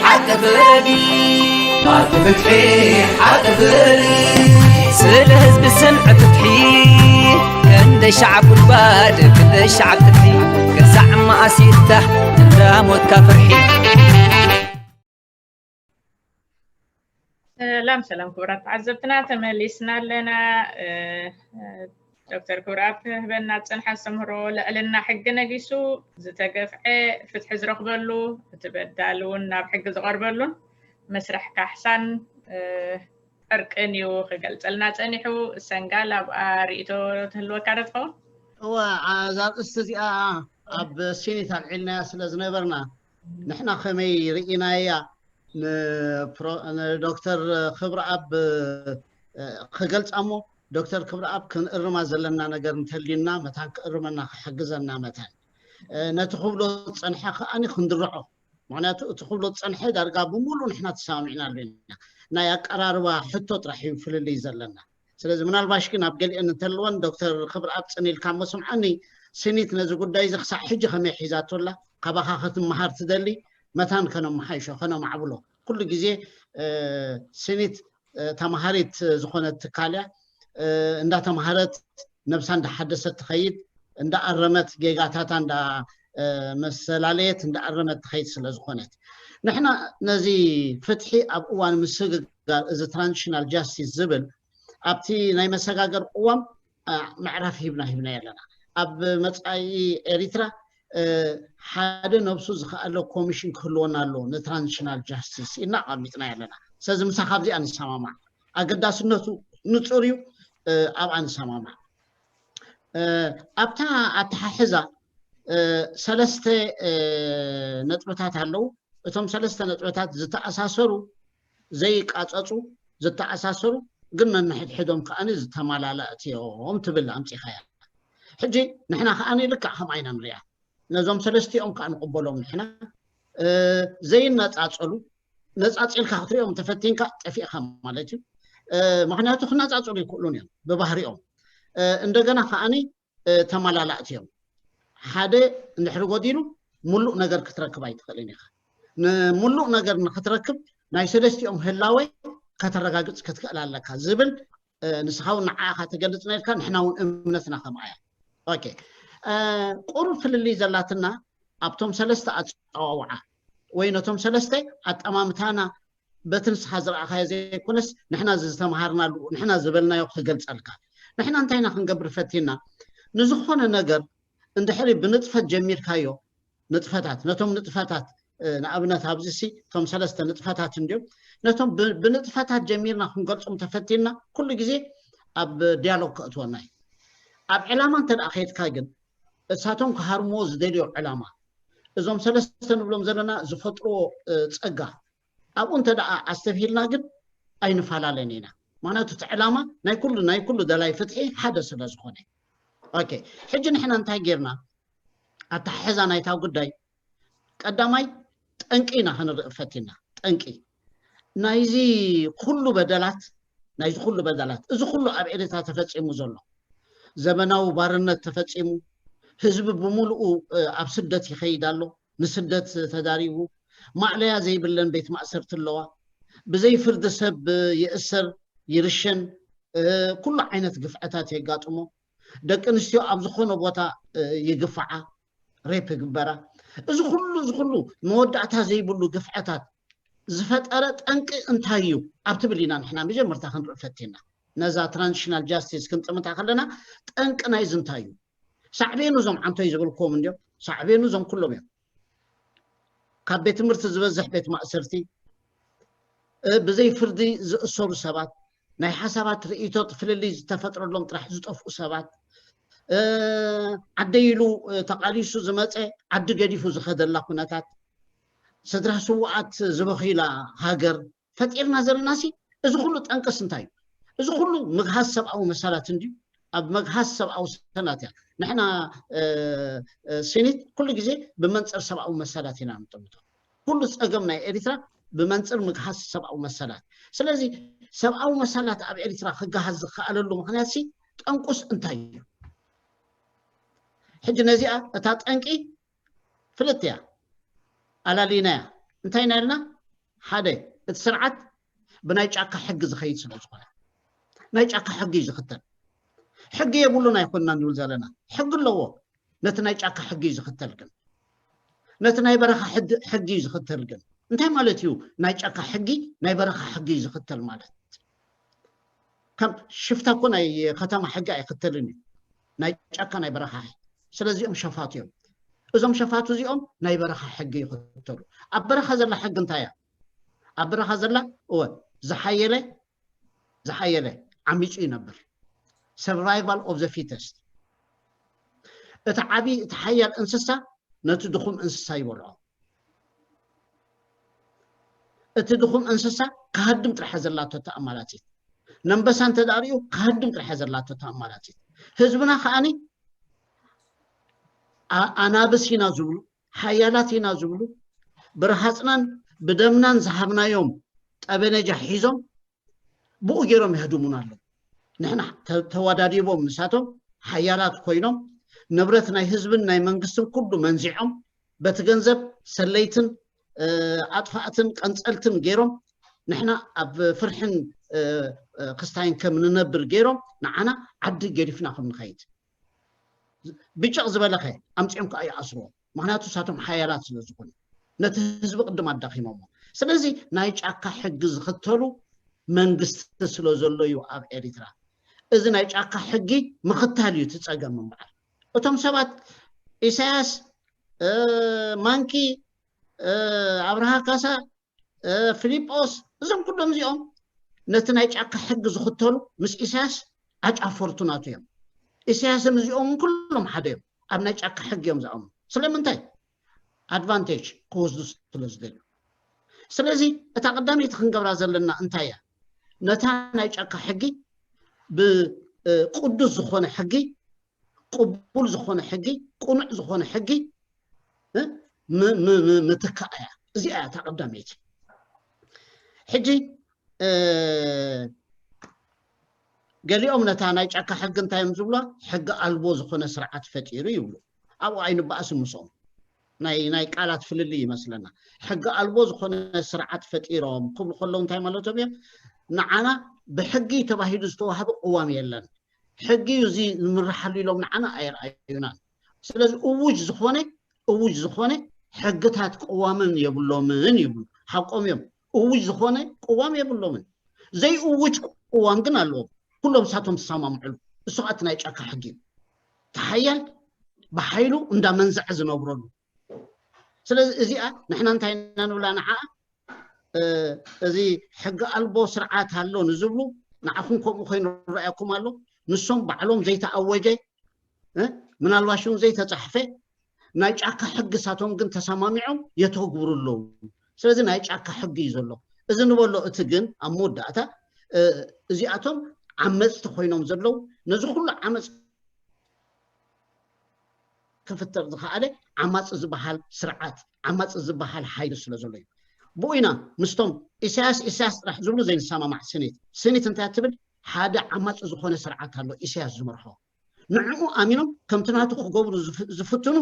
ሓቂ ፍረዲ፣ ሓቂ ፍትሒ፣ ሓቂ ፍረዲ። ስለ ህዝቢ ስምዒ ፍትሒ፣ ክንደይ ሻዕ ጉድጓድ፣ ክንደይ ሻዕ ፍትሒ፣ ክሳዕ መኣስ ይፍታሕ እንዳ ሞትካ ፍርሒ። ሰላም ሰላም ክቡራት ተዓዘብትና፣ ተመሊስና ኣለና። ዶክተር ክብረኣብ ክህበና ዝጸንሐ ኣስተምህሮ፣ ልዕልና ሕጊ ነጊሱ፣ ዝተገፍዐ ፍትሒ ዝረኽበሉ፣ እቲ በዳሊ እውን ናብ ሕጊ ዝቐርበሉን መስርሕ ካሕሳን ዕርቅን እዩ ክገልጸልና ጸኒሑ። ሰንጋል፣ ኣብኣ ርእይቶ ትህልወካ ዶ ትኸውን? እወ፣ እዛ ኣርእስቲ እዚኣ ኣብ ሲኒት ኣልዒልናያ ስለ ዝነበርና፣ ንሕና ከመይ ርኢናያ ንዶክተር ክብረኣብ ክገልጻ እሞ፣ ዶክተር ክብረኣብ ክንእርማ ዘለና ነገር እንተልዩና መታን ክእርመና ክሕግዘና መታን፣ ነቲ ክብሎ ዝጸንሐ ከኣ ክንድርዖ። ምክንያቱ እቲ ክብሎ ዝጸንሐ ዳርጋ ብምሉእ ንሕና ተሰማሚዕናሉ ኢና። ናይ ኣቀራርባ ሕቶ ጥራሕ እዩ ፍልልይ ዘለና። ስለዚ ምናልባሽ ግን ኣብ ገሊአን እንተለወን ዶክተር ክብረኣብ ጽን ኢልካ እሞ ስምዓኒ፣ ሲኒት ነዚ ጉዳይ እዚ ክሳዕ ሕጂ ከመይ ሒዛቶ ኣላ፣ ካባኻ ክትመሃር ትደሊ፣ መታን ከነመሓይሾ፣ ከነማዕብሎ። ኩሉ ግዜ ሲኒት ተማሃሪት ዝኾነት ትካል እያ። እንዳተማሃረት ነብሳ እንዳሓደሰት ትኸይድ፣ እንዳኣረመት ጌጋታታ እንዳ መሰላለየት እንዳኣረመት ትኸይድ ስለ ዝኾነት፣ ንሕና ነዚ ፍትሒ ኣብ እዋን ምስግጋር፣ እዚ ትራንዚሽናል ጃስቲስ ዝብል ኣብቲ ናይ መሰጋገር ቅዋም ምዕራፍ ሂብና ሂብና ኣለና። ኣብ መጻኢ ኤሪትራ ሓደ ነብሱ ዝኸኣለ ኮሚሽን ክህልወና ኣለዎ ንትራንዚሽናል ጃስቲስ ኢልና ኣቐሚጥና ኣለና። ስለዚ ምሳ ካብዚኣ ንሰማማዕ። ኣገዳስነቱ ንጹር እዩ። ኣብኣ ንሰማማዕ። ኣብታ ኣተሓሕዛ ሰለስተ ነጥብታት ኣለዉ። እቶም ሰለስተ ነጥብታት ዝተኣሳሰሩ፣ ዘይቃጸጹ፣ ዝተኣሳሰሩ ግን ነንሕድሕዶም ከኣ ዝተመላላእቲ እዮም ትብል ኣምጺኻያ። ሕጂ ንሕና ከኣ ልክዕ ከምኣ ኢና ንሪኣ። ነዞም ሰለስቲኦም ከኣ ንቕበሎም ንሕና። ዘይነጻጸሉ፣ ነጻጺልካ ክትሪኦም እንተፈቲንካ ጠፊእካ ማለት እዩ። ምክንያቱ ክነጻጸሉ ይክእሉን እዮም ብባህሪኦም። እንደገና ከኣኒ ተመላላእቲ እዮም። ሓደ እንድሕሪ ጎዲሉ ሙሉእ ነገር ክትረክብ ኣይትኽእልን ኢኻ። ንሙሉእ ነገር ንክትረክብ ናይ ሰለስቲኦም ህላወ ከተረጋግጽ ክትክእል ኣለካ ዝብል ንስኻ እውን ንዓኻ ትገልጽ ነርካ፣ ንሕና እውን እምነትና ከምኣ እያ። ኦኬ፣ ቁሩብ ፍልልይ ዘላትና ኣብቶም ሰለስተ ኣጸዋውዓ ወይ ነቶም ሰለስተ ኣጠማምታና በቲ ንስኻ ዝረኣኻዮ ዘይኮነስ ንሕና ዝተምሃርናሉ ንሕና ዝበልናዮ ክገልጸልካ። ንሕና እንታይ ኢና ክንገብር ፈቲና? ንዝኾነ ነገር እንድሕሪ ብንጥፈት ጀሚርካዮ፣ ንጥፈታት፣ ነቶም ንጥፈታት ንኣብነት ኣብዚ ሲ እቶም ሰለስተ ንጥፈታት እንድዮም፣ ነቶም ብንጥፈታት ጀሚርና ክንገልጾም ተፈቲና ኩሉ ግዜ ኣብ ዲያሎግ ከእትወና እዩ። ኣብ ዕላማ እንተ ደኣ ከይድካ ግን እሳቶም ክሃርምዎ ዝደልዮ ዕላማ፣ እዞም ሰለስተ ንብሎም ዘለና ዝፈጥርዎ ጸጋ፣ ኣብኡ እንተ ደኣ ኣስተብሂልና ግን ኣይንፈላለን ኢና። ምክንያቱ እቲ ዕላማ ናይ ኩሉ ናይ ኩሉ ደላይ ፍትሒ ሓደ ስለ ዝኾነ። ኦኬ፣ ሕጂ ንሕና እንታይ ጌርና? ኣተሓሕዛ ናይታ ጉዳይ ቀዳማይ ጠንቂ ኢና ክንርኢ ፈቲና። ጠንቂ ናይዚ ኩሉ በደላት፣ ናይዚ ኩሉ በደላት፣ እዚ ኩሉ ኣብ ኤርትራ ተፈጺሙ ዘሎ ዘበናዊ ባርነት ተፈጺሙ፣ ህዝቢ ብምሉኡ ኣብ ስደት ይኸይድ ኣሎ። ንስደት ተዳሪጉ፣ ማእለያ ዘይብለን ቤት ማእሰርቲ ኣለዋ። ብዘይ ፍርዲ ሰብ ይእሰር፣ ይርሸን፣ ኩሉ ዓይነት ግፍዐታት የጋጥሞ። ደቂ ኣንስትዮ ኣብ ዝኾነ ቦታ ይግፍዓ፣ ሬፕ ይግበራ። እዚ ኩሉ እዚ ኩሉ መወዳእታ ዘይብሉ ግፍዐታት ዝፈጠረ ጠንቂ እንታይ እዩ ኣብ ትብል ኢና ንሕና መጀመርታ ክንርኢ ፈቲና። ነዛ ትራንዚሽናል ጃስቲስ ክንጥምታ ከለና ጠንቂ ናይዚ እንታይ እዩ? ሳዕቤኑ እዞም ዓንቶይ ዝበልክዎም እንድዮም፣ ሳዕቤኑ እዞም ኩሎም እዮም። ካብ ቤት ትምህርቲ ዝበዝሕ ቤት ማእሰርቲ፣ ብዘይ ፍርዲ ዝእሰሩ ሰባት፣ ናይ ሓሳባት ርእይቶ ፍልልይ ዝተፈጥረሎም ጥራሕ ዝጠፍኡ ሰባት፣ ዓደይ ኢሉ ተቓሊሱ ዝመፀ ዓዲ ገዲፉ ዝኸደላ ኩነታት፣ ስድራ ስውኣት ዝበኺላ ሃገር ፈጢርና ዘለናሲ፣ እዚ ኩሉ ጠንቅስ እንታይ እዩ? እዚ ኩሉ ምግሃስ ሰብኣዊ መሰላት እንድዩ። ኣብ መግሃስ ሰብኣዊ መሰላት እያ ንሕና ሲኒት ኩሉ ግዜ ብመንፅር ሰብኣዊ መሰላት ኢና ንጥምቶ። ኩሉ ፀገም ናይ ኤሪትራ ብመንፅር ምግሃስ ሰብኣዊ መሰላት። ስለዚ ሰብኣዊ መሰላት ኣብ ኤሪትራ ክገሃስ ዝከኣለሉ ምክንያት ሲ ጠንቁስ እንታይ እዩ? ሕጂ ነዚኣ እታ ጠንቂ ፍልጥ እያ፣ ኣላሊናያ። እንታይ ኢና ኢልና? ሓደ፣ እቲ ስርዓት ብናይ ጫካ ሕጊ ዝኸይድ ስለ ዝኾነ፣ ናይ ጫካ ሕጊ እዩ ዝኽተል። ሕጊ የብሉን ኣይኮንና ንብል ዘለና፣ ሕጊ ኣለዎ። ነቲ ናይ ጫካ ሕጊ እዩ ዝኽተል ግን፣ ነቲ ናይ በረኻ ሕጊ እዩ ዝኽተል ግን። እንታይ ማለት እዩ? ናይ ጫካ ሕጊ ናይ በረኻ ሕጊ እዩ ዝኽተል ማለት፣ ከም ሽፍታ እኮ ናይ ከተማ ሕጊ ኣይኽተልን እዩ፣ ናይ ጫካ ናይ በረኻ። ስለዚኦም ሸፋቱ እዮም። እዞም ሸፋቱ እዚኦም ናይ በረኻ ሕጊ ይኽተሉ። ኣብ በረኻ ዘላ ሕጊ እንታይ እያ? ኣብ በረኻ ዘላ፣ እወ፣ ዝሓየለ ዝሓየለ ዓሚፁ ይነብር። Survival of the fittest። እቲ ዓብዪ፣ እቲ ሓያል እንስሳ ነቲ ድኹም እንስሳ ይበልዖ። እቲ ድኹም እንስሳ ክሃድም ጥራሕ ዘላቶ ተኣማላቲት፣ ነንበሳ እንተ ደኣ ሪኡ ክሃድም ጥራሕ ዘላቶ ተኣማላቲት። ህዝብና ከዓኒ ኣናብስ ኢና ዝብሉ፣ ሓያላት ኢና ዝብሉ፣ ብረሃፅናን ብደምናን ዝሃብናዮም ጠበነጃ ሒዞም ብኡ ገይሮም የህድሙና ኣለዉ። ንሕና ተዋዳዲቦም ንሳቶም ሓያላት ኮይኖም ንብረት ናይ ህዝብን ናይ መንግስትን ኩሉ መንዚዖም፣ በቲ ገንዘብ ሰለይትን ኣጥፋእትን ቀንፀልትን ገይሮም፣ ንሕና ኣብ ፍርሕን ክስታይን ከም ንነብር ገይሮም ንዓና ዓዲ ገዲፍና ከም ንኸይድ። ብጭቕ ዝበለኸ ኣምፂኦም ከዓ ይኣስርዎ። ምክንያቱ ንሳቶም ሓያላት ስለ ዝኾኑ ነቲ ህዝቢ ቅድም ኣዳኺሞሞ። ስለዚ ናይ ጫካ ሕጊ ዝኽተሉ መንግስቲ ስለ ዘሎ እዩ ኣብ ኤሪትራ። እዚ ናይ ጫካ ሕጊ ምኽታል እዩ እቲ ፀገም እምበኣር። እቶም ሰባት ኢሳያስ፣ ማንኪ፣ ኣብርሃ ካሳ፣ ፊሊጶስ፣ እዞም ኩሎም እዚኦም ነቲ ናይ ጫካ ሕጊ ዝኽተሉ ምስ ኢሳያስ ኣጫፈርቱ ናቱ እዮም። ኢሳያስን እዚኦም ኩሎም ሓደ እዮም። ኣብ ናይ ጫካ ሕጊ እዮም ዝኣምኑ። ስለምንታይ? ኣድቫንቴጅ ክወስዱ ስለ ዝደልዩ። ስለዚ እታ ቀዳመይቲ ክንገብራ ዘለና እንታይ እያ? ነታ ናይ ጫካ ሕጊ ብቅዱስ ዝኾነ ሕጊ፣ ቅቡል ዝኾነ ሕጊ፣ ቅኑዕ ዝኾነ ሕጊ ምትካእ እያ። እዚኣ እያ እታ ቀዳመይቲ። ሕጂ ገሊኦም ነታ ናይ ጫካ ሕጊ እንታይ እዮም ዝብሏ? ሕጊ ኣልቦ ዝኾነ ስርዓት ፈጢሩ ይብሉ። ኣብኡ ኣይንበኣስን ምስኦም። ናይ ናይ ቃላት ፍልልይ ይመስለና። ሕጊ ኣልቦ ዝኾነ ስርዓት ፈጢሮም ክብሉ ከለዉ እንታይ ማለቶም እዮም? ንዓና ብሕጊ ተባሂሉ ዝተዋህበ ቅዋም የለን፣ ሕጊ እዩ እዚ ንምርሓሉ ኢሎም ንዓና ኣየርኣዩናን። ስለዚ እውጅ ዝኾነ እውጅ ዝኾነ ሕግታት ቅዋምን የብሎምን ይብሉ። ሓቆም እዮም። እውጅ ዝኾነ ቅዋም የብሎምን። ዘይእውጅ ቅዋም ግን ኣለዎም። ኩሎም ንሳቶም ዝሰማምዕሉ። እሱ ከዓ እቲ ናይ ጫካ ሕጊ እዩ። ተሓያል ብሓይሉ እንዳመንዘዐ ዝነብረሉ። ስለዚ እዚኣ ንሕና እንታይ ኢና ንብላ ንዓኣ? እዚ ሕጊ ኣልቦ ስርዓት ኣሎ ንዝብሉ ንዓኹም ከምኡ ኮይኑ ረኣየኩም ኣሎ። ንሶም ባዕሎም ዘይተኣወጀ፣ ምናልባሽ እውን ዘይተፃሕፈ ናይ ጫካ ሕጊ ሳቶም ግን ተሰማሚዖም የተግብሩ ኣለዉ። ስለዚ ናይ ጫካ ሕጊ እዩ ዘሎ። እዚ ንበሎ እቲ ግን ኣብ መወዳእታ እዚኣቶም ዓመፅቲ ኮይኖም ዘለዉ፣ ነዚ ኩሉ ዓመፅ ክፍጠር ዝኸኣለ ዓማፂ ዝበሃል ስርዓት፣ ዓማፂ ዝበሃል ሓይሊ ስለ ዘሎ እዩ። ብኡ ኢና ምስቶም ኢሳያስ ኢሳያስ ጥራሕ ዝብሉ ዘይንሰማማዕ። ስኒት ስኒት እንታይ ትብል? ሓደ ዓማፂ ዝኾነ ስርዓት ኣሎ ኢሳያስ ዝመርሖ። ንዕኡ ኣሚኖም ከምቲ ናቱ ክገብሩ ዝፍትኑ፣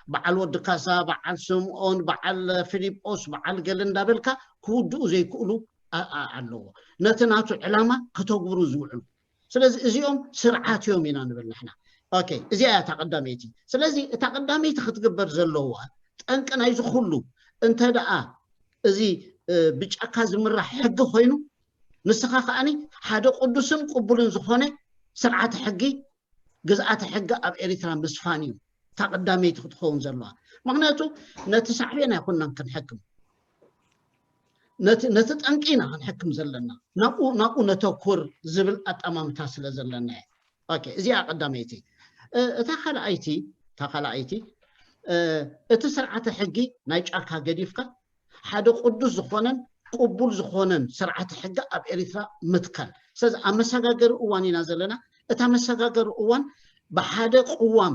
በዓል ወዲ ካሳ፣ በዓል ስምኦን፣ በዓል ፊሊጶስ፣ በዓል ገለ እንዳበልካ ክውድኡ ዘይክእሉ ኣለዎ። ነቲ ናቱ ዕላማ ከተግብሩ ዝውዕሉ። ስለዚ እዚኦም ስርዓት እዮም ኢና ንብል ንሕና። ኦኬ፣ እዚኣ እያ እታ ቀዳመይቲ። ስለዚ እታ ቀዳመይቲ ክትግበር ዘለዋ፣ ጠንቂ ናይዚ ኩሉ እንተ ደኣ እዚ ብጫካ ዝምራሕ ሕጊ ኮይኑ፣ ንስኻ ከዓኒ ሓደ ቅዱስን ቅቡልን ዝኾነ ስርዓተ ሕጊ፣ ግዝኣተ ሕጊ ኣብ ኤሪትራ ምስፋን እዩ እታ ቀዳመይቲ ክትኸውን ዘለዋ። ምክንያቱ ነቲ ሳዕቤን ኣይኮንናን ክንሕክም፣ ነቲ ጠንቂ ኢና ክንሕክም ዘለና። ናብኡ ናብኡ ነተኩር ዝብል ኣጠማምታ ስለ ዘለና እየ። እዚኣ ቀዳመይቲ። እታ ካልኣይቲ እታ ካልኣይቲ እቲ ስርዓተ ሕጊ ናይ ጫካ ገዲፍካ ሓደ ቅዱስ ዝኾነን ቅቡል ዝኾነን ስርዓተ ሕጊ ኣብ ኤሪትራ ምትካል። ስለዚ ኣብ መሰጋገሪ እዋን ኢና ዘለና። እታ መሰጋገሪ እዋን ብሓደ ቅዋም፣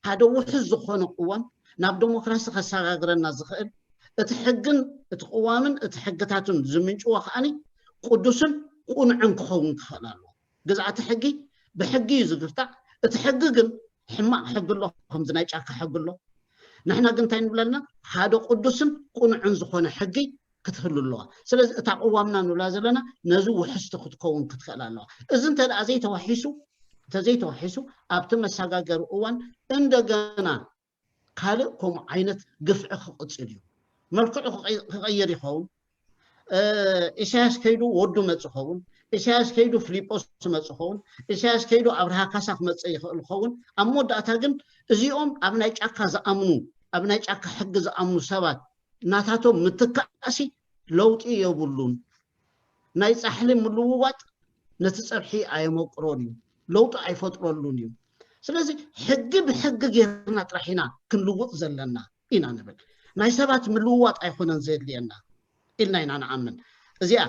ሓደ ውሕስ ዝኾነ ቅዋም ናብ ዴሞክራሲ ከሰጋግረና ዝኽእል፣ እቲ ሕግን እቲ ቅዋምን እቲ ሕግታትን ዝምንጭዎ ከዓኒ ቅዱስን ቅኑዕን ክኸውን ክኽእል ኣለዎ። ግዝኣተ ሕጊ ብሕጊ እዩ ዝግታዕ። እቲ ሕጊ ግን ሕማቕ ሕጊ ኣሎ፣ ከምዚ ናይ ጫካ ሕጊ ኣሎ። ንሕና ግን እንታይ ንብለልና? ሓደ ቅዱስን ቅኑዕን ዝኾነ ሕጊ ክትህሉ ኣለዋ። ስለዚ እታ ቅዋምና ንብላ ዘለና ነዚ ውሕስቲ ክትከውን ክትክእል ኣለዋ። እዚ እንተ ደኣ ዘይተዋሒሱ እንተዘይተዋሒሱ ኣብቲ መሰጋገሪ እዋን እንደገና ካልእ ከምኡ ዓይነት ግፍዒ ክቕፅል እዩ። መልክዑ ክቐይር ይኸውን። ኢሳያስ ከይዱ ወዱ መፅ ይኸውን። ኢሳያስ ከይዱ ፍሊጶስ መፅ ይኸውን። ኢሳያስ ከይዱ ኣብርሃ ካሳ ክመፅእ ይኽእል ይኸውን። ኣብ መወዳእታ ግን እዚኦም ኣብ ናይ ጫካ ዝኣምኑ ኣብ ናይ ጫካ ሕጊ ዝኣምኑ ሰባት ናታቶም ምትካእሲ ለውጢ የብሉን። ናይ ፃሕሊ ምልውዋጥ ነቲ ፀብሒ ኣየመቁሮን እዩ፣ ለውጢ ኣይፈጥረሉን እዩ። ስለዚ ሕጊ ብሕጊ ጌርና ጥራሕ ኢና ክንልውጥ ዘለና ኢና ንብል። ናይ ሰባት ምልውዋጥ ኣይኮነን ዘድልየና ኢልና ኢና ንኣምን። እዚኣ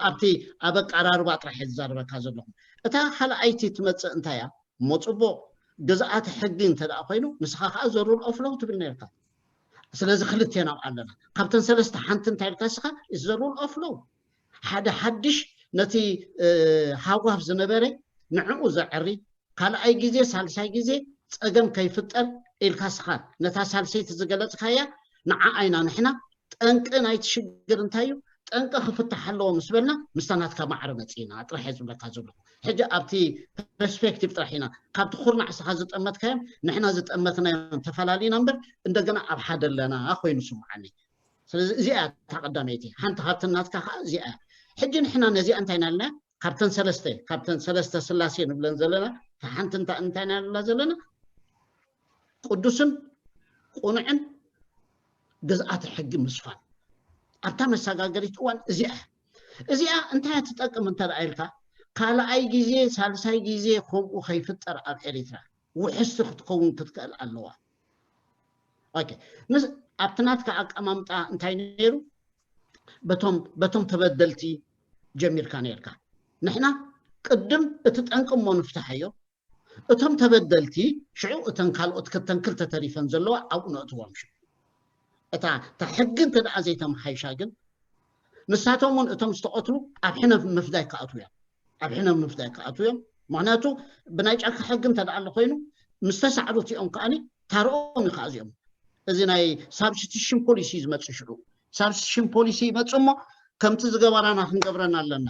ኣብቲ ኣብ ኣቀራርባ ጥራሕ እየ ዝዛረበካ ዘለኹ። እታ ካልኣይቲ ትመፅእ እንታይ እያ? እሞ ፅቡቕ፣ ግዝኣተ ሕጊ እንተ ደኣ ኮይኑ ንስኻ ከዓ ዘሩል ኦፍሎው ትብል ነርካ። ስለዚ ክልቴና ኣለና። ካብተን ሰለስተ ሓንቲ እንታይ ኢልካ ንስኻ? ዘሩል ኦፍሎው ሓደ ሓድሽ ነቲ ሃጓፍ ዝነበረ ንዕኡ ዘዕሪ ካልኣይ ግዜ ሳልሳይ ግዜ ፀገም ከይፍጠር ኢልካ ስኻ ነታ ሳልሰይቲ ዝገለፅካያ ንዓኣ ኢና ንሕና ጠንቂ ናይቲ ሽግር እንታይ እዩ? ጠንቂ ክፍታሕ ኣለዎ ምስ በልና ምስታ ናትካ ማዕረ መፂእና ጥራሕ እየ ዝብለካ ዘለኹ። ሕጂ ኣብቲ ፐርስፔክቲቭ ጥራሕ ኢና ካብቲ ኩርናዕ ስኻ ዝጠመትካዮም ንሕና ዝጠመትናዮም ተፈላሊና እምበር እንደገና ኣብ ሓደ ኣለና ኮይኑ ስምዓኒ። ስለዚ እዚኣ እታ ቀዳመይቲ ሓንቲ ካብተን ናትካ ከዓ እዚኣ እያ። ሕጂ ንሕና ነዚኣ እንታይ ናልና? ካብተን ሰለስተ ካብተን ሰለስተ ስላሴ ንብለን ዘለና ሓንቲ እንታይ እንታይ ናልና ዘለና? ቅዱስን ቁኑዕን ግዝኣተ ሕጊ ምስፋን ኣብታ መሰጋገሪት እዋን እዚኣ እዚኣ እንታይ ትጠቅም እንተ ኢልካ ካልኣይ ግዜ ሳልሳይ ግዜ ከምኡ ከይፍጠር ኣብ ኤሪትራ ውሕስቲ ክትከውን ክትክእል ኣለዋ። ኦኬ፣ ምስ ኣብቲ ናትካ ኣቀማምጣ እንታይ ነይሩ? በቶም በቶም ተበደልቲ ጀሚርካ ነርካ። ንሕና ቅድም እቲ ጠንቂ እሞ ንፍትሓዮ፣ እቶም ተበደልቲ ሽዑ እተን ካልኦት ክተን ክልተ ተሪፈን ዘለዋ ኣብኡ ነእትዎም። ሽዑ እታ እታ ሕጊ እንተ ደኣ ዘይተመሓይሻ ግን ንሳቶም እውን እቶም ዝተቐትሉ ኣብ ሕነ ምፍዳይ ክኣትዉ እዮም። ኣብ ሕነ ምፍዳይ ክኣትዉ እዮም። ምክንያቱ ብናይ ጫካ ሕጊ እንተ ደኣ ኣሎ ኮይኑ ምስ ተሳዕሩ እቲኦም ከኣኒ ታርኦም እዩ ከኣ እዚኦም። እዚ ናይ ሳብስቲሽን ፖሊሲ ዝመፅእ ሽዑ ሳብስቲሽን ፖሊሲ ይመፅእ እሞ ከምቲ ዝገበራና ክንገብረን ኣለና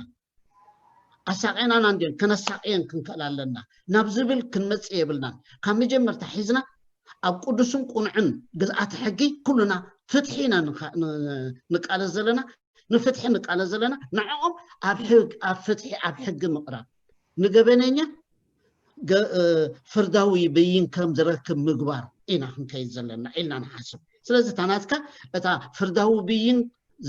ኣሳቂናና እንድየን ክነሳቅየን ክንክእል ኣለና ናብ ዝብል ክንመፅእ የብልናን። ካብ መጀመርታ ሒዝና ኣብ ቅዱስን ቁኑዕን ግዝኣተ ሕጊ ኩሉና ፍትሒ ኢና ንቃለስ ዘለና፣ ንፍትሒ ንቃለስ ዘለና። ንዕኦም ኣብ ሕግ ኣብ ፍትሒ ኣብ ሕጊ ምቕራብ ንገበነኛ ፍርዳዊ ብይን ከም ዝረክብ ምግባር ኢና ክንከይድ ዘለና ኢልና ንሓስብ። ስለዚ እታ ናትካ እታ ፍርዳዊ ብይን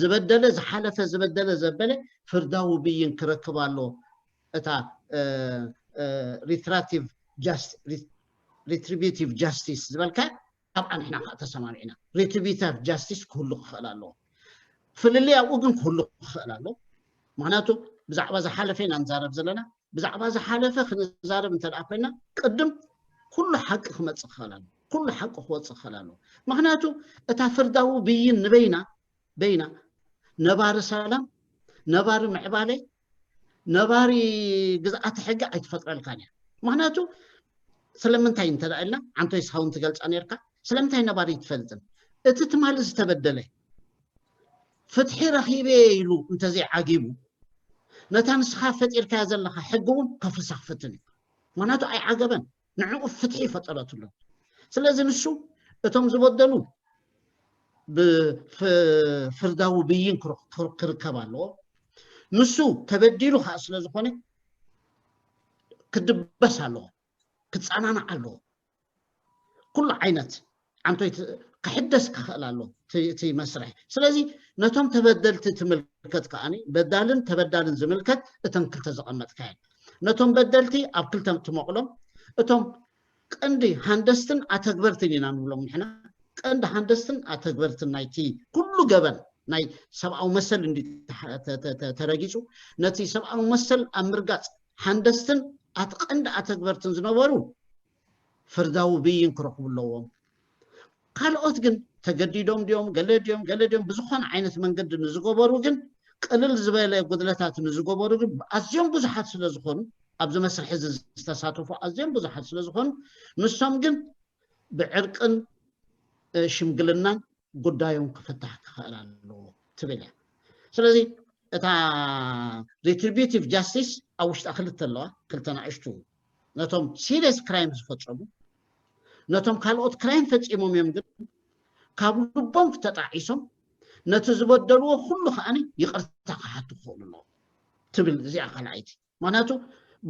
ዝበደለ ዝሓለፈ ዝበደለ ዘበለ ፍርዳዊ ብይን ክረክብ ኣሎ። እታ retributive justice ዝበልካ ኣብኣ ንሕና ከዓ ተሰማሚዕና። Retributive justice ክህሉ ክኽእል ኣለዎ። ፍልልይ ኣብኡ ግን ክህሉ ክኽእል ኣለዎ። ምክንያቱ ብዛዕባ ዝሓለፈ ኢና ንዛረብ ዘለና። ብዛዕባ ዝሓለፈ ክንዛረብ እንተ ደኣ ኮይና ቅድም ኩሉ ሓቂ ክመፅእ ክኽእል ኣለዎ። ኩሉ ሓቂ ክወፅእ ክኽእል ኣለዎ። ምክንያቱ እታ ፍርዳዊ ብይን ንበይና በይና ነባሪ ሰላም፣ ነባሪ ምዕባለ፣ ነባሪ ግዝኣተ ሕጊ ኣይትፈጥረልካን እያ። ምክንያቱ ስለምንታይ እንተ ኢልና ዓንቶይ ስኻ እውን ትገልፃ ነርካ። ስለምንታይ ነባሪ ኣይትፈልጥን? እቲ ትማሊ ዝተበደለ ፍትሒ ረኺበ ኢሉ እንተዘይዓጊቡ ነታ ንስኻ ፈጢርካያ ዘለኻ ሕጊ እውን ከፍርሳ ክፍትን እዩ። ምክንያቱ ኣይዓገበን፣ ንዕኡ ፍትሒ ይፈጠረትሉ። ስለዚ ንሱ እቶም ዝበደሉ ብፍርዳዊ ብይን ክርከብ ኣለዎ። ንሱ ተበዲሉ ከዓ ስለ ዝኾነ ክድበስ ኣለዎ፣ ክፀናናዕ ኣለዎ። ኩሉ ዓይነት ዓንቶይ ክሕደስ ክኽእል ኣሎ እቲ መስርሕ። ስለዚ ነቶም ተበደልቲ ትምልከት ከዓኒ በዳልን ተበዳልን ዝምልከት እተን ክልተ ዘቐመጥካየን ነቶም በደልቲ ኣብ ክልተ ትመቕሎም። እቶም ቀንዲ ሃንደስትን ኣተግበርትን ኢና ንብሎም ንሕና። ቀንዲ ሃንደስትን ኣተግበርትን ናይቲ ኩሉ ገበን ናይ ሰብኣዊ መሰል እንዲ ተረጊፁ ነቲ ሰብኣዊ መሰል ኣብ ምርጋፅ ሃንደስትን ኣቲ ቀንዲ ኣተግበርትን ዝነበሩ ፍርዳዊ ብይን ክረኽቡ ኣለዎም። ካልኦት ግን ተገዲዶም ድዮም ገለ ድዮም ገለ ድዮም ብዝኾነ ዓይነት መንገዲ ንዝገበሩ ግን ቅልል ዝበለ ጉድለታት ንዝገበሩ ግን ኣዝዮም ብዙሓት ስለ ዝኾኑ ኣብዚ መስርሒ እዚ ዝተሳተፉ ኣዝዮም ብዙሓት ስለ ዝኾኑ ንሶም ግን ብዕርቅን ሽምግልናን ጉዳዮም ክፍታሕ ክኽእል ኣለዎ ትብል እያ። ስለዚ እታ retributive justice ኣብ ውሽጣ ክልተ ኣለዋ፣ ክልተ ናእሽቱ፣ ነቶም serious crime ዝፈጸሙ፣ ነቶም ካልኦት crime ፈጺሞም እዮም ግን ካብ ልቦም ተጣዒሶም ነቲ ዝበደልዎ ኩሉ ከዓኒ ይቕርታ ክሓቱ ክኽእሉ ኣለዎም ትብል እዚኣ ካልኣይቲ። ምክንያቱ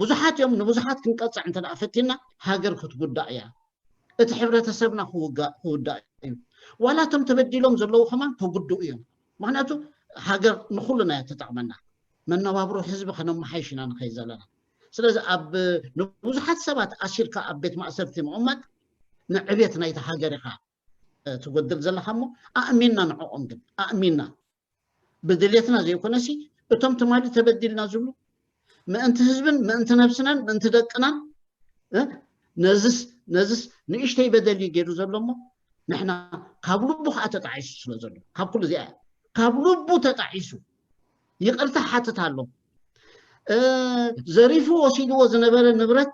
ብዙሓት እዮም፣ ንብዙሓት ክንቀፅዕ እንተ ደኣ ፈቲና ሃገር ክትጉዳእ እያ፣ እቲ ሕብረተሰብና ክውጋ- ክውዳእ እዩ። ዋላ እቶም ተበዲሎም ዘለዉ ከማን ተጉድኡ እዮም። ምክንያቱ ሃገር ንኩልና እያ ተጠቕመና፣ መነባብሮ ህዝቢ ከነመሓይሽ ኢና ንኸይድ ዘለና። ስለዚ ኣብ ንብዙሓት ሰባት ኣሲርካ ኣብ ቤት ማእሰርቲ ምቕማጥ ንዕቤት ናይቲ ሃገር ኢኻ ትጎድል ዘለካ እሞ ኣእሚንና ንዕኦም ግን ኣእሚንና ብድሌትና ዘይኮነሲ እቶም ትማሊ ተበዲልና ዝብሉ ምእንቲ ህዝብን ምእንቲ ነብስናን ምእንቲ ደቅናን ነዝስ ነዝስ ንእሽተይ በደል እዩ ገይሩ ዘሎ እሞ ንሕና ካብ ልቡ ከዓ ተጣዒሱ ስለ ዘሎ ካብ ኩሉ እዚኣ ካብ ልቡ ተጣዒሱ ይቕርታ ሓትት ኣሎ። ዘሪፉ ወሲድዎ ዝነበረ ንብረት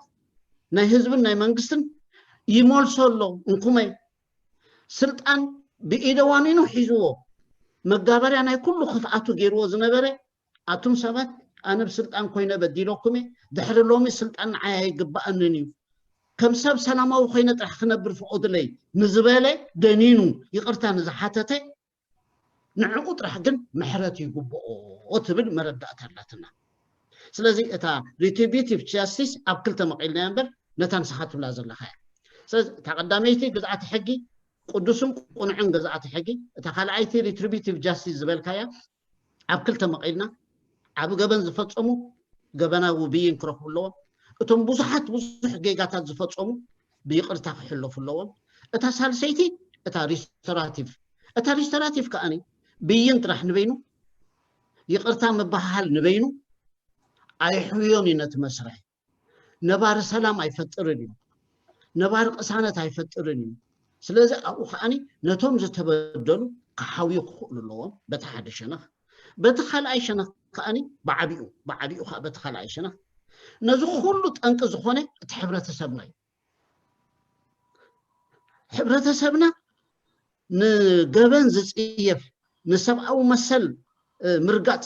ናይ ህዝብን ናይ መንግስትን ይመልሶ ኣሎ። እንኩመይ ስልጣን ብኢደ ዋኒኑ ሒዝዎ መጋበርያ ናይ ኩሉ ክፍኣቱ ገይርዎ ዝነበረ ኣቱም ሰባት ኣነ ብስልጣን ኮይነ በዲለኩም እየ፣ ድሕሪ ሎሚ ስልጣን ንዓይ ኣይግባኣንን እዩ፣ ከም ሰብ ሰላማዊ ኮይነ ጥራሕ ክነብር ፍቐዱለይ ንዝበለ ደኒኑ ይቕርታ ንዝሓተተ ንዕኡ ጥራሕ ግን ምሕረት ይግብኦ ትብል መረዳእታ ኣላትና። ስለዚ እታ retributive justice ኣብ ክልተ መቒልናያ እምበር ነታ ንስኻ ትብላ ዘለኻ እያ። ስለዚ እታ ቀዳመይቲ ግዝኣተ ሕጊ ቅዱስን ቁኑዕን ግዝኣተ ሕጊ፣ እታ ካልኣይቲ retributive justice ዝበልካያ ኣብ ክልተ መቒልና ዓቢ ገበን ዝፈጸሙ ገበናዊ ብይን ክረኽቡ ኣለዎም። እቶም ብዙሓት ብዙሕ ጌጋታት ዝፈጸሙ ብይቕርታ ክሕለፉ ኣለዎም። እታ ሳልሰይቲ እታ restorative እታ restorative ከኣኒ ብይን ጥራሕ ንበይኑ ይቕርታ ምበሃሃል ንበይኑ ኣይሕውዮን እዩ ነቲ መስርሕ። ነባሪ ሰላም ኣይፈጥርን እዩ። ነባሪ ቅሳነት ኣይፈጥርን እዩ። ስለዚ ኣብኡ ከዓኒ ነቶም ዝተበደሉ ክሓውዩ ክኽእሉ ኣለዎም በቲ ሓደ ሸነኽ። በቲ ካልኣይ ሸነኽ ከዓኒ ብዓቢኡ ብዓቢኡ ከዓ በቲ ካልኣይ ሸነኽ ነዚ ኩሉ ጠንቂ ዝኾነ እቲ ሕብረተሰብና እዩ። ሕብረተሰብና ንገበን ዝፅየፍ ንሰብኣዊ መሰል ምርጋፅ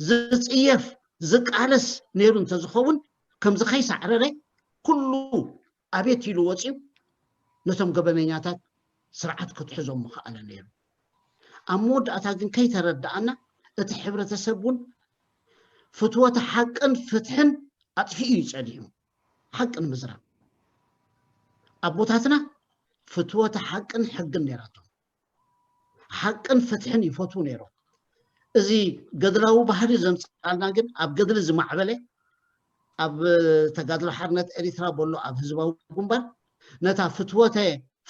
ዝፅየፍ ዝቃለስ ነይሩ እንተዝኸውን ከምዚ ከይሳዕረረ ኩሉ ኣቤት ኢሉ ወፂኡ ነቶም ገበነኛታት ስርዓት ክትሕዞም ምኽኣለ ነይሩ። ኣብ መወዳእታ ግን ከይተረዳኣና እቲ ሕብረተሰብ እውን ፍትወተ ሓቅን ፍትሕን ኣጥፊኡ እዩ ፀኒሑ። ሓቂ ንምዝራብ ኣቦታትና ፍትወተ ሓቅን ሕግን ነይራቶም። ሓቅን ፍትሕን ይፈትዉ ነይሮም። እዚ ገድላዊ ባህሪ ዘምፅኣልና ግን ኣብ ገድሊ ዝማዕበለ ኣብ ተጋድሎ ሓርነት ኤሪትራ በሎ ኣብ ህዝባዊ ግንባር ነታ ፍትወተ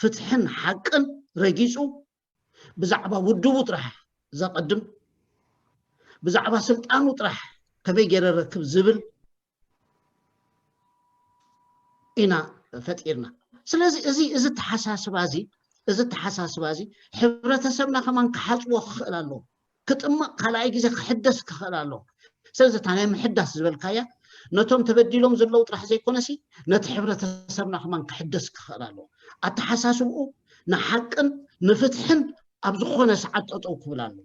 ፍትሕን ሓቅን ረጊፁ ብዛዕባ ውድቡ ጥራሕ ዘቐድም ብዛዕባ ስልጣኑ ጥራሕ ከመይ ገይረ ረክብ ዝብል ኢና ፈጢርና። ስለዚ እዚ እዚ ተሓሳስባ እዚ እዚ ተሓሳስባ እዚ ሕብረተሰብና ከማን ክሓፅቦ ክኽእል ኣለዎ። ክጥምቕ ካልኣይ ግዜ ክሕደስ ክኽእል ኣለዎ። ስለዚ እታ ናይ ምሕዳስ ዝበልካያ ነቶም ተበዲሎም ዘለዉ ጥራሕ ዘይኮነሲ ነቲ ሕብረተሰብና ከማን ክሕደስ ክኽእል ኣለዎ። ኣተሓሳስብኡ ንሓቅን ንፍትሕን ኣብ ዝኾነ ሰዓት ጠጠው ክብል ኣለዎ።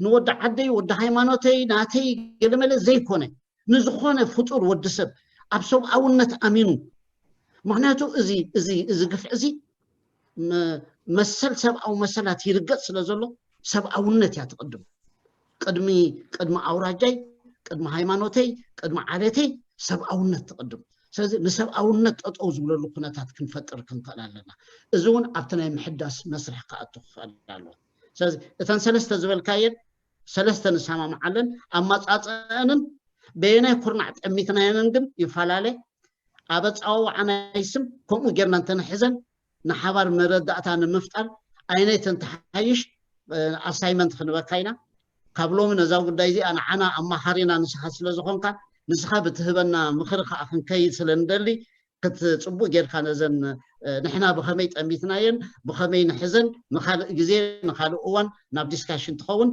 ንወዲ ዓደይ ወዲ ሃይማኖተይ ናተይ ገለመለ ዘይኮነ ንዝኾነ ፍጡር ወዲ ሰብ ኣብ ሰብኣውነት ኣሚኑ ምክንያቱ እዚ እዚ እዚ ግፍዒ እዚ መሰል ሰብኣዊ መሰላት ይርገፅ ስለ ዘሎ ሰብኣውነት እያ ትቕድም። ቅድሚ ቅድሚ ኣውራጃይ ቅድሚ ሃይማኖተይ ቅድሚ ዓሌተይ ሰብኣውነት ትቕድም። ስለዚ ንሰብኣውነት ጠጠው ዝብለሉ ኩነታት ክንፈጥር ክንክእል ኣለና። እዚ እውን ኣብቲ ናይ ምሕዳስ መስርሕ ክኣቱ ክኽእል ኣለዎ። ስለዚ እተን ሰለስተ ዝበልካየን ሰለስተ ንሰማምዓለን ኣመፃፅኣንን በየናይ ኩርናዕ ጠሚትናየንን ግን ይፈላለ። ኣብ ኣፀዋውዓ ናይ ስም ከምኡ ጌርና እንተንሕዘን ንሓባር መረዳእታ ንምፍጣር ኣይነይ ተንተሓይሽ ኣሳይመንት ክንበካ ኢና። ካብ ሎሚ ነዛ ጉዳይ እዚኣ ንዓና ኣማኻሪና ንስኻ ስለ ዝኾንካ ንስኻ ብትህበና ምኽሪ ከዓ ክንከይድ ስለ ንደሊ ክትፅቡቅ ጌርካ ነዘን ንሕና ብኸመይ ጠሚትናየን ብኸመይ ንሕዘን ንካልእ ግዜ ንካልእ እዋን ናብ ዲስካሽን ትኸውን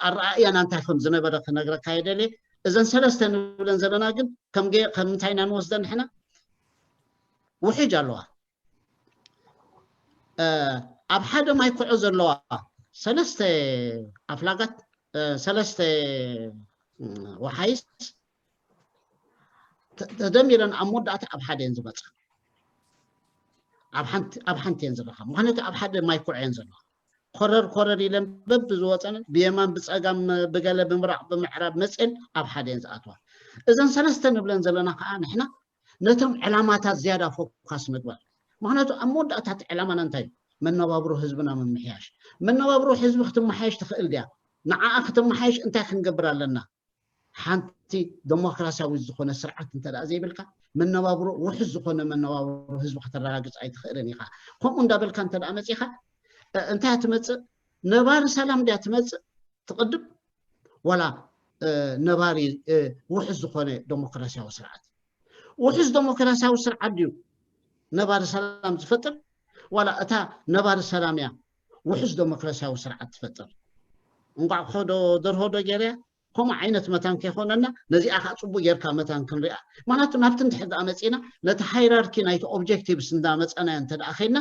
ኣረኣእያና እንታይ ከም ዝነበረ ክነግረካ የደልየ። እዘን ሰለስተ ንብለን ዘለና ግን ከም ከምንታይ ኢና ንወስደን ንሕና ውሕጅ ኣለዋ። ኣብ ሓደ ማይ ክዖ ዘለዋ ሰለስተ ኣፍላጋት ሰለስተ ወሓይስ ተደሚረን ኣብ መወዳእታ ኣብ ሓደ እየን ዝመፃ። ኣብ ሓንቲ እየን ዝረኻ። ምክንያቱ ኣብ ሓደ ማይ ኩዕ እየን ዘለዋ። ኮረር ኮረር ኢለን በብ ዝወፀን ብየማን ብፀጋም ብገለ ብምራቕ ብምዕራብ መፅን ኣብ ሓደ እየን ዝኣትዋ። እዘን ሰለስተ ንብለን ዘለና ከዓ ንሕና ነቶም ዕላማታት ዝያዳ ፎካስ ምግባር። ምክንያቱ ኣብ መወዳእታ እቲ ዕላማና እንታይ እዩ? መነባብሮ ህዝብና ምምሕያሽ። መነባብሮ ህዝቢ ክትመሓየሽ ትኽእል ድያ? ንዓኣ ክትመሓየሽ እንታይ ክንገብር ኣለና? ሓንቲ ደሞክራሲያዊ ዝኾነ ስርዓት እንተ ደኣ ዘይብልካ፣ መነባብሮ ውሑስ ዝኾነ መነባብሮ ህዝቢ ከተረጋግጽ ኣይትኽእልን ኢኻ። ከምኡ እንዳበልካ እንተ ደኣ መጺኻ፣ እ፣ እንታይ እያ ትመጽእ? ነባሪ ሰላም ድያ ትመጽእ ትቕድም? ዋላ፣ እ፣ ነባሪ፣ እ፣ ውሑስ ዝኾነ ደሞክራሲያዊ ስርዓት? ውሑስ ደሞክራሲያዊ ስርዓት ድዩ ነባሪ ሰላም ዝፈጥር? ዋላ እታ ነባሪ ሰላም እያ ውሑስ ደሞክራሲያዊ ስርዓት ትፈጥር? እንቋዕ ኮዶ ደርሆ ዶ ገይረያ? ከምኡ ዓይነት መታን ከይኮነና፣ ነዚኣ ከዓ ጽቡቅ ጌርካ መታን ክንሪኣ። ምክንያቱ ናብቲ እንድሕር ደኣ መጺና፣ ነቲ ሃይራርኪ ናይቲ ኦብጀክቲቭስ እንዳመጸናዮ እንተ ደኣ ኸይድና፣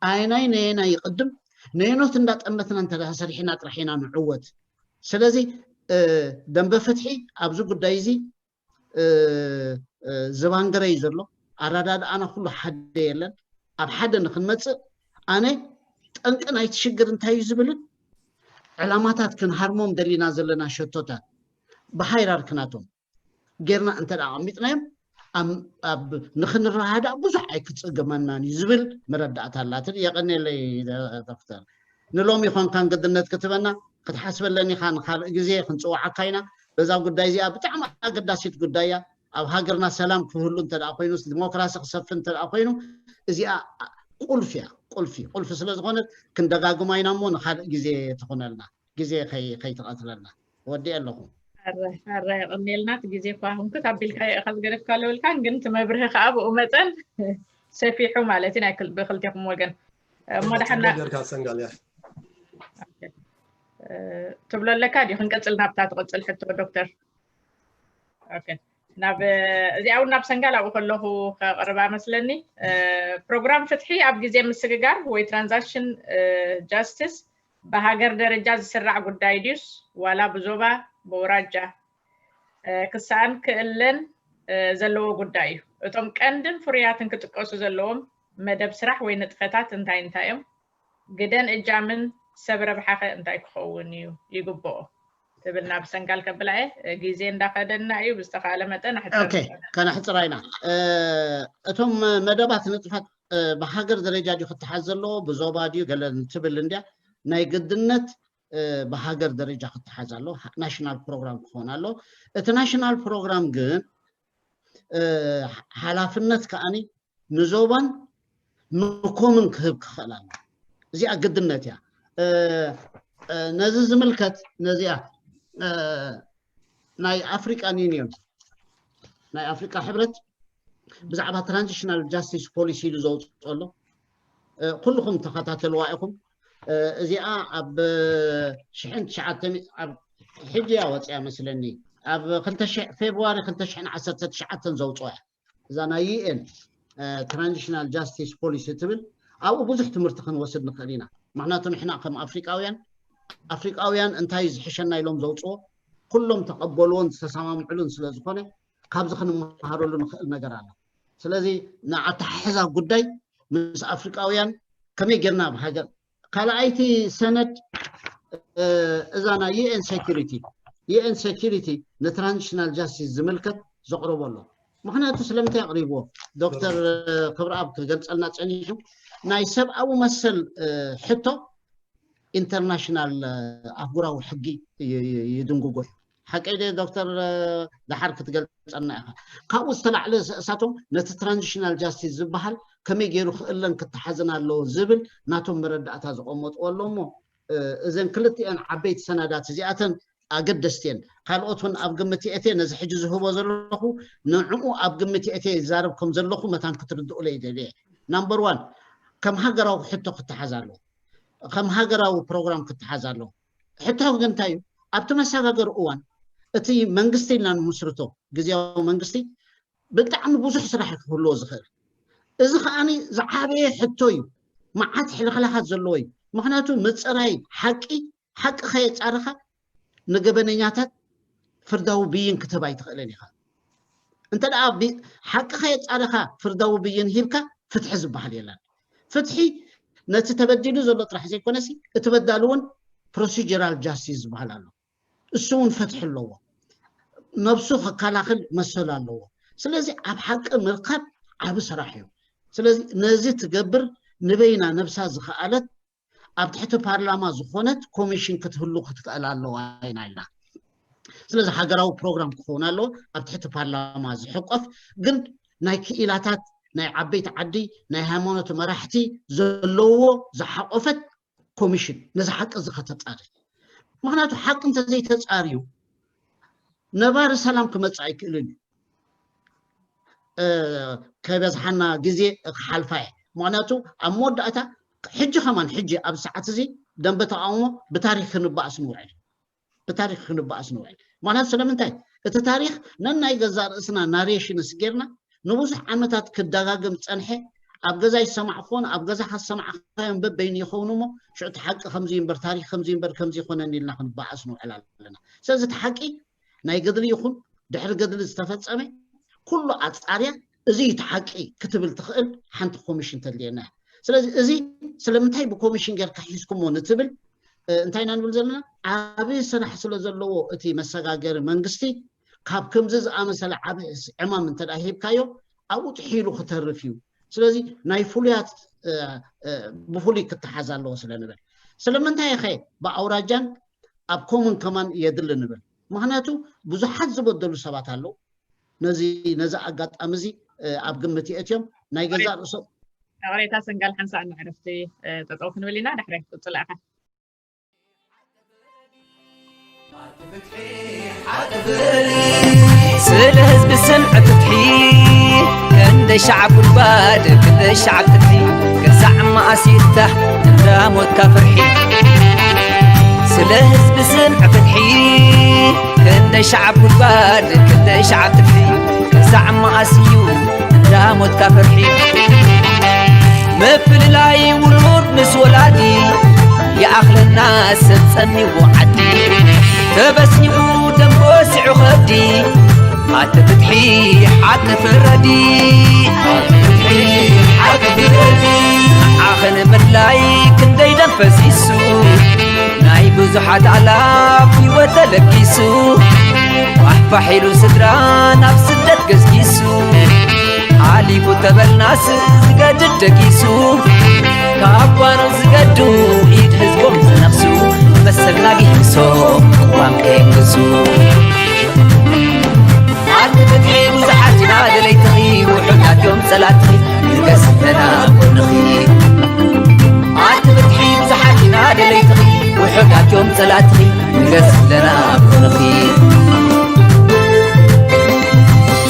ኣየናይ ነየናይ ይቕድም፣ ነየኖት እንዳጠመትና እንተ ደኣ ሰሪሕና ጥራሕ ኢና ንዕወት። ስለዚ፣ እ፣ ደንበ ፍትሒ ኣብዚ ጉዳይ እዚ፣ እ፣ እ፣ ዝባንገረ እዩ ዘሎ። ኣረዳድኣና ኩሉ ሓደ የለን። ኣብ ሓደ ንክንመጽእ ኣነ ጠንቂ ናይቲ ሽግር እንታይ እዩ ዝብልን ዕላማታት ክንሃርሞም ደሊና ዘለና ሸቶታት ብሃይራርኪ ናቶም ጌርና እንተ ደኣ ኣቐሚጥናዮም ኣብ፣ ኣብ ንክንረዳዳእ ብዙሕ ኣይክጽገመናን እዩ ዝብል መረዳእታ ኣላትን። የቐንየለይ ዶ-፣ ዶክተር። ንሎሚ ይኾንካን ግድነት ክትበና ክትሓስበለን ኢኻ፣ ንኻልእ ግዜ ክንጽውዓካ ኢና። በዛ ጉዳይ እዚኣ ብጣዕሚ ኣገዳሲት ጉዳይ እያ። ኣብ ሃገርና ሰላም ክህሉ እንተ ደኣ ኮይኑስ፣ ዲሞክራሲ ክሰፍን እንተ ደኣ ኮይኑ፣ እዚኣ ቁልፊ እያ፣ ቁልፊ፣ ቁልፊ ስለ ዝኾነት ክንደጋግማ ኢና እሞ ንኻልእ ግዜ ትኹነልና፣ ግዜ ከይ-፣ ከይትቐትለልና። ወዲኤ ኣለኹ። ኣረ፣ ኣረ፣ የቐንየልና። እቲ ግዜ እኳ ክንኩት ኣቢልካዮ ኢኻ ዝገደፍካሉ የብልካን፣ ግን እቲ መብርሂ ከኣ ብኡ መጠን ሰፊሑ ማለት እዩ ናይ ክል-፣ ብክልቴኹም ወገን። እሞ ደሓና ጌርካ ሰንጋል እያ። ኦኬ። እ፣ ትብሎ ኣለካ ድዩ? ክንቀጽል ናብታ ትቕጽል ሕቶ ዶክተር። ኦኬ። ናብ፣ እዚኣ እውን ናብ ሰንጋል ኣብኡ ከለኹ ከቕርባ መስለኒ። እ፣ ፕሮግራም ፍትሒ ኣብ ግዜ ምስግጋር ወይ ትራንዛክሽን፣ እ፣ ጃስቲስ ብሃገር ደረጃ ዝስራዕ ጉዳይ ድዩስ ዋላ ብዞባ፣ ብውራጃ፣ እ፣ ክሰኣን ክእለን፣ እ፣ ዘለዎ ጉዳይ እዩ። እቶም ቀንድን ፍሩያትን ክጥቀሱ ዘለዎም መደብ ስራሕ ወይ ንጥፈታት እንታይ እንታይ እዮም? ግደን እጃምን ሰብ ረብሓኸ እንታይ ክኸውን እዩ ይግብኦ? ትብል ናብ ሰንጋል ከብላ እየ። ግዜ እንዳኸደና እዩ፣ ብዝተኻእለ መጠን ኣሕጽር ኦኬ፣ ንበል። ከነሕጽራ ኢና። እ፣ እቶም መደባት ንጥፈት፣ እ፣ ብሃገር ደረጃ ድዩ ክተሓዝ ዘለዎ፣ ብዞባ ድዩ ገለ ትብል እንድያ። ናይ ግድነት፣ እ፣ ብሃገር ደረጃ ክተሓዝ ኣሎ፣ ናሽናል ፕሮግራም ክኸውን ኣሎ። እቲ ናሽናል ፕሮግራም ግን፣ እ፣ ሓላፍነት ከኣኒ ንዞባን ንኮምን ክህብ ክኽእል ኣሎ። እዚኣ ግድነት እያ። እ፣ እ፣ ነዚ ዝምልከት ነዚኣ፣ እ፣ ናይ ኣፍሪቃን ዩኒዮን፣ ናይ ኣፍሪቃ ሕብረት ብዛዕባ ትራንዚሽናል ጃስቲስ ፖሊሲ ኢሉ ዘውፅኦ ኣሎ። እ፣ ኩልኹም ተኸታተልዋ ኢኹም። እ፣ እዚኣ ኣብ ሽሕን ትሽዓተ፣ ኣብ ሕጂ እያ ወፂኣ መስለኒ። ኣብ ክልተ ሽሕ፣ ፌብሩዋሪ ክልተ ሽሕን ዓሰርተ ትሽዓተን ዘውፅኦ እያ። እዛ ናይ ዩ ኤን፣ እ፣ ትራንዚሽናል ጃስቲስ ፖሊሲ ትብል፣ ኣብኡ ብዙሕ ትምህርቲ ክንወስድ ንኽእል ኢና። ምኽንያቱ ንሕና ከም ኣፍሪቃውያን፣ ኣፍሪቃውያን እንታይ ዝሕሸና ኢሎም ዘውፅኦ፣ ኩሎም ተቐበልዎን ዝተሰማምዕሉን ስለ ዝኾነ፣ ካብዚ ክንመሃረሉ ንኽእል ነገር ኣሎ። ስለዚ ንኣተሓሕዛ ጉዳይ ምስ ኣፍሪቃውያን ከመይ ጌርና ኣብ ሃገር፣ ካልኣይቲ ሰነድ፣ እ፣ እዛ ናይ ዩ ኤን ሴኩሪቲ፣ ዩ ኤን ሴኩሪቲ ንትራንዚሽናል ጃስቲስ ዝምልከት ዘቕረቦ ኣሎ። ምኽንያቱ ስለምንታይ ኣቕሪብዎ? ዶክተር ክብረኣብ ክገልጸልና ጸኒሑ፣ ናይ ሰብኣዊ መሰል፣ እ፣ ሕቶ ኢንተርናሽናል፣ እ፣ ኣህጉራዊ ሕጊ ይ-፣ ይ-፣ ይድንግጎ እዩ። ሓቀይ ደ ዶክተር፣ እ፣ ደሓር ክትገልጸልና ኢኻ። ካብኡ ዝተላዕለ ስ-፣ እሳቶም ነቲ ትራንዚሽናል ጃስቲስ ዝበሃል ከመይ ገይሩ ክእለን ክተሓዝን ኣለዎ ዝብል ናቶም መረዳእታ ዘቐመጥዎ ኣሎ እሞ፣ እ፣ እዘን ክልቲአን ዓበይቲ ሰነዳት እዚኣተን ኣገደስቲ እየን። ካልኦት እውን ኣብ ግምት የእትየ፣ ነዚ ሕጂ ዝህቦ ዘለኹ ንዕኡ ኣብ ግምት የእትየ ይዛረብ ከም ዘለኹ መታን ክትርድኡለይ ይደልየ። ናምበር ዋን፣ ከም ሃገራዊ ሕቶ ክተሓዝ ኣለዎ። ከም ሃገራዊ ፕሮግራም ክተሓዝ ኣለዎ። ሕቶ ግን እንታይ እዩ? ኣብቲ መሰጋገሪ እዋን እቲ መንግስቲ ኢልና ንምስርቶ ግዝያዊ መንግስቲ ብጣዕሚ ብዙሕ ስራሕ እዩ ክህልዎ ዝኽእል። እዚ ከዓኒ ዝዓበየ ሕቶ እዩ። መዓት ሕልኽላኻት ዘለዎ እዩ። ምኽንያቱ ምፅራይ ሓቂ፣ ሓቂ ከየፃረኻ ንገበነኛታት ፍርዳዊ ብይን ክትህብ ኣይትኽእልን ኢኻ። እንተ ደኣ ቢ- ሓቅኻ የጻረኻ ፍርዳዊ ብይን ሂብካ ፍትሒ ዝበሃል የለን። ፍትሒ ነቲ ተበዲሉ ዘሎ ጥራሕ ዘይኮነሲ እቲ በዳሊ እውን ፕሮሲጀራል ጃስቲስ ዝበሃል ኣሎ። እሱ እውን ፍትሒ ኣለዎ። ነብሱ ከከላኽል መሰል ኣለዎ። ስለዚ ኣብ ሓቂ ምርካብ ዓቢ ስራሕ እዩ። ስለዚ ነዚ ትገብር ንበይና ነብሳ ዝኸኣለት ኣብ ትሕቲ ፓርላማ ዝኾነት ኮሚሽን ክትህሉ ክትክእል ኣለዋ ኢና ኢልና። ስለዚ ሃገራዊ ፕሮግራም ክኸውን ኣለዎ ኣብ ትሕቲ ፓርላማ ዝሕቆፍ፣ ግን ናይ ክኢላታት ናይ ዓበይቲ ዓዲ ናይ ሃይማኖት መራሕቲ ዘለውዎ ዝሓቆፈት ኮሚሽን ነዚ ሓቂ እዚ ከተጻሪ። ምክንያቱ ሓቂ እንተዘይተጻርዩ ነባሪ ሰላም ክመጽእ ኣይክእልን እዩ። ከይበዝሓና ግዜ ክሓልፋ እየ። ምክንያቱ ኣብ መወዳእታ ሕጂ ከማን ሕጂ ኣብ ሰዓት እዚ ደንበ ተቃውሞ ብታሪክ ክንበኣስ ንውዕል ብታሪክ ክንበኣስ ንውዕል። ምክንያቱ ስለምንታይ እቲ ታሪክ ነናይ ገዛ ርእስና ናሬሽንስ ጌርና ንብዙሕ ዓመታት ክደጋገም ዝጸንሐ ኣብ ገዛ ይሰማዕኩን ኣብ ገዛ ካሰማዕካዮም በበይኑ ይኸውን እሞ ሽዑ እቲ ሓቂ ከምዚ እምበር ታሪክ ከምዚ እምበር ከምዚ ይኮነኒ ኢልና ክንበኣስ ንውዕል ኣለና። ስለዚ እቲ ሓቂ ናይ ገድሊ ይኹን ድሕሪ ገድሊ ዝተፈጸመ ኩሉ ኣጻርያ እዚ እዩ እቲ ሓቂ ክትብል ትኽእል ሓንቲ ኮሚሽን ተድልየና እያ። ስለዚ እዚ ስለምንታይ ብኮሚሽን ጌርካ ሒዝኩሞ ንትብል እንታይ ኢና ንብል ዘለና? ዓብዪ ስራሕ ስለ ዘለዎ እቲ መሰጋገሪ መንግስቲ ካብ ከምዚ ዝኣመሰለ ዓብዪ ዕማም እንተ ሂብካዮ ኣብኡ ጥሒሉ ክተርፍ እዩ። ስለዚ ናይ ፍሉያት ብፍሉይ ክተሓዝ ኣለዎ ስለ ንብል። ስለምንታይ ኸ ብኣውራጃን ኣብ ኮሙን ከማን የድሊ ንብል? ምክንያቱ ብዙሓት ዝበደሉ ሰባት ኣለዉ። ነዚ ነዚ ኣጋጣሚ እዚ ኣብ ግምት የእትዮም ናይ ገዛእ ርእሶም ቅሬታ ሰንጋል ሓንሳእ ንዕረፍቲ ጠጠው ክንብል ኢና። ዳሕራይ ክትቅፅል ኣኻ። ስለ ህዝቢ ስምዒ ፍትሒ ክንደይ ሻዕ ጉድጓድ ክንደይ ሻዕ ፍትሒ ክሳዕ መኣስ ይፍታሕ እንዳ ሞትካ ፍርሒ ስለ ህዝቢ ስምዒ ፍትሒ ክንደይ ሻዕ ጉድጓድ ክንደይ ሻዕ ፍትሒ ክሳዕ መኣስ እዩ እንዳ ሞትካ ፍርሒ ምፍልላይ ውሉድ ምስ ወላዲ ይኣኽለና ሰብ ጸሚዎ ዓዲ ተበስኒቑ ደም ወሲዑ ከብዲ ኣቲ ፍትሒ ሓቂ ፍረዲ ኣቲ ፍትሒ ሓቂ ፍረዲ ንዓኺ ንምድላይ ክንደይ ደም ፈሲሱ ናይ ብዙሓት ኣላፍ ህይወት ተለጊሱ ፋሕፋሕ ኢሉ ስድራ ናብ ስደት ገስጊሱ ሓሊፉ ተበልናስ ዝገድድ ደጊሱ ካብ ጓኖት ዝገዱ ኢድ ህዝቦም ዝነኽሱ መሰልና ጊሶም ቅዋም ከየንግሱ ኣቲ ፍትሒ ብዙሓት ኢና ደለይትኺ ውሑዳት እዮም ጸላትኺ ንገስ ኣለና ጎንኺ ኣቲ ፍትሒ ብዙሓት ኢና ደለይትኺ ውሑዳት እዮም ጸላትኺ ንገስ ኣለና ጎንኺ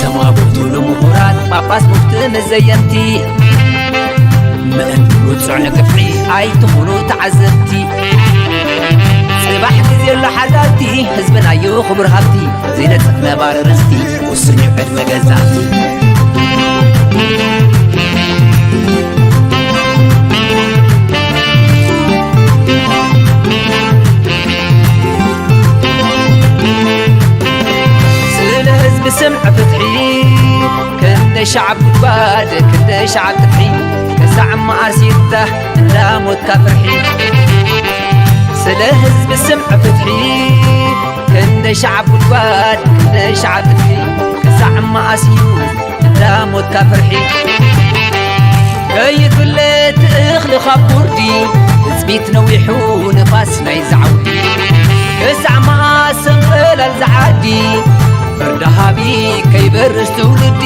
ተማጉቱ ንምሁራት ጳጳስ ሙፍቲ ንዘየምቲ ምእንቲ ውጹዕ ንግፍዒ ኣይትኹኑ ተዓዘብቲ ጽባሕ ግዜ ኣሎ ሓላልቲ ህዝብናዮ ክቡር ሃብቲ ዘይነጽፍ ነባሪ ርስቲ ውሱን እዩ ዕድመ ገዛእቲ ስለ ህዝቢ ስምዒ ፍትሒ ክንደይ ሻዕ ጉድጓድ ክንደይ ሻዕ ጥፍሒ ክሳዕ መኣስ ይፍታሕ እንዳ ሞትካ ፍርሒ ስለ ህዝቢ ስምዒ ፍትሒ ክንደይ ሻዕ ጉድጓድ ክንደይ ሻዕ ጥፍሒ ክሳዕ መኣስ እዩ እንዳ ሞትካ ፍርሒ ከይፍለጥ እኽሊ ካብ ጉርዲ ትጽቢት ነዊሑ ንፋስ ናይ ዛዕውዲ ክሳዕ መኣስ ሰንፈላል ዝዓዲ ፍርዲ ሃቢ ከይበርስ ትውልዲ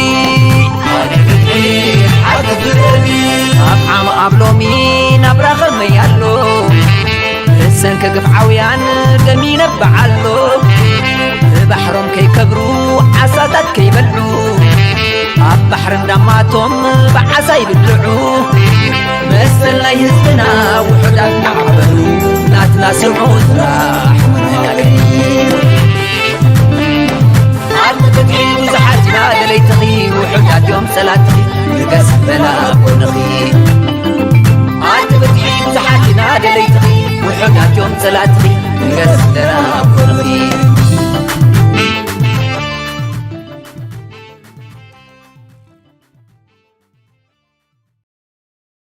ኣብ ዓም ኣብ ሎሚ ናብራ ኸመይ ኣሎ ብሰንኪ ግፍዓውያን ደም ይነብዕ ኣሎ ብባሕሮም ከይከብሩ ዓሳታት ከይበልዑ ኣብ ባሕሪ እንዳማቶም ብዓሳ ይብልዑ መሰል ናይ ህዝብና ውሑዳት ናዕበሉ ናትና ስምዑ ጥራሕ መመካከኒ ኣብ ፍትሒ ብዙሓት ኢና ደለይትኺ ውሑዳት እዮም ጸላትኺ ንገስ በላ ጎንኺ ኣቲ ፍትሒ ብዙሓት ኢና ደለይትኺ ናትዮም ጸላእትኺ ንገስ ደናቁርኺ።